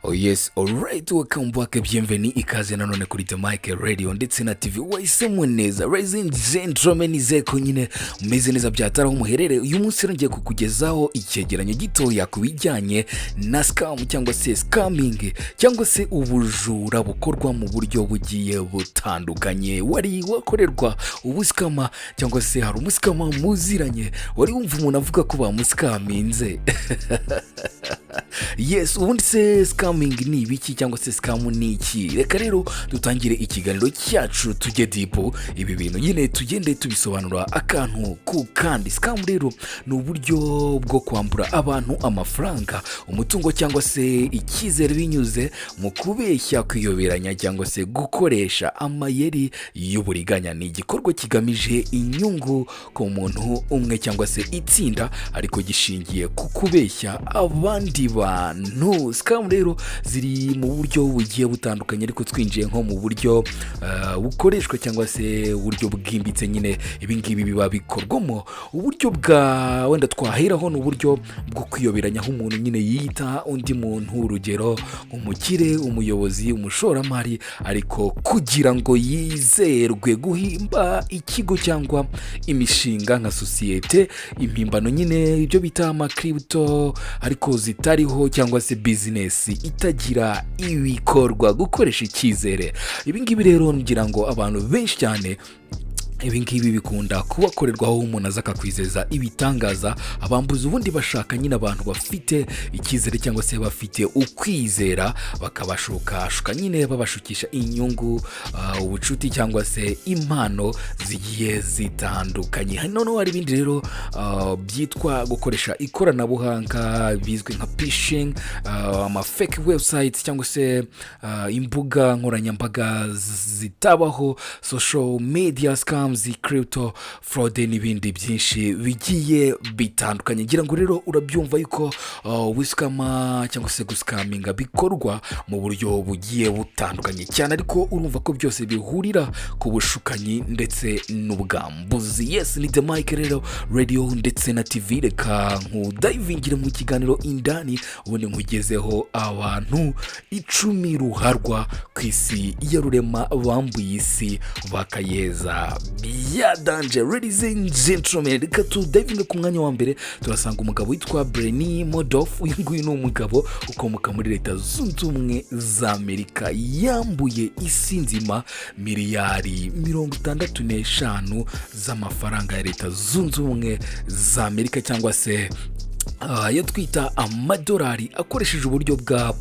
Oh yes, alright, welcome back, bienvenue, ikaze nanone kuri The Mic Radio ndetse na TV wahisemo neza. Ladies and gentlemen, nizeye ko nyine mumeze neza byatari aho muherereye. Uyu munsi rero ngiye kukugezaho icyegeranyo gitoya ku bijyanye na scam cyangwa se scamming cyangwa se ubujura bukorwa mu buryo bugiye butandukanye. Wari wakorerwa ubuscammer cyangwa se hari umuscammer muziranye? Wari wumva umuntu avuga ko bamuscaminze? Yes, ubundi se scamming ni ibiki cyangwa se scam ni iki? Reka rero dutangire ikiganiro cyacu, tujye deep ibi bintu nyine, tugende tubisobanura akantu ku kandi. Scam rero ni uburyo bwo kwambura abantu amafaranga, umutungo cyangwa se icyizere binyuze mu kubeshya, kwiyoberanya cyangwa se gukoresha amayeri y'uburiganya. Ni igikorwa kigamije inyungu ku muntu umwe cyangwa se itsinda, ariko gishingiye ku kubeshya abandi bantu. Scam rero ziri mu buryo bugiye butandukanye, ariko twinjiye nko mu buryo bukoreshwa cyangwa se uburyo bwimbitse nyine ibi ngibi biba bikorwamo, uburyo bwa wenda twaheraho ni uburyo bwo kwiyoberanya, aho umuntu nyine yita undi muntu, urugero umukire, umuyobozi, umushoramari, ariko kugira ngo yizerwe. Guhimba ikigo cyangwa imishinga nka sosiyete impimbano nyine, ibyo bita amacrypto ariko zitariho, cyangwa se business itagira ibikorwa. Gukoresha icyizere, ibi ngibi rero ngira ngo abantu benshi cyane ibi ngibi bikunda kubakorerwaho, umuntu aza akakwizeza ibitangaza. Abambuzi ubundi bashaka nyine abantu bafite icyizere cyangwa se bafite ukwizera, bakabashukashuka nyine, babashukisha inyungu, ubucuti cyangwa se impano zigiye zitandukanye. Noneho hari ibindi rero byitwa gukoresha ikoranabuhanga bizwi nka phishing, ama fake websites cyangwa se imbuga nkoranyambaga zitabaho, social media scams, crypto fraud n'ibindi byinshi bigiye bitandukanye. Ngira ngo rero urabyumva yuko wiscama cyangwa se guscaminga bikorwa mu buryo bugiye butandukanye cyane, ariko urumva ko byose bihurira ku bushukanyi ndetse n'ubwambuzi. Yes, ni The Mike rero Radio ndetse na TV. Reka nkudivingire mu kiganiro indani, ubundi nkugezeho abantu 10 ruharwa ku isi ya rurema bambuye isi bakayeza bya danger. Ladies and gentlemen, reka tudivinge ku mwanya wa mbere. Turasanga umugabo witwa Bernie Madoff. Uyu nguyu ni umugabo ukomoka muri Leta Zunze Ubumwe za Amerika, yambuye isi nzima miliyari 65 z'amafaranga ya Leta Zunze Ubumwe za Amerika cyangwa se ayo twita amadolari, akoresheje uburyo bwa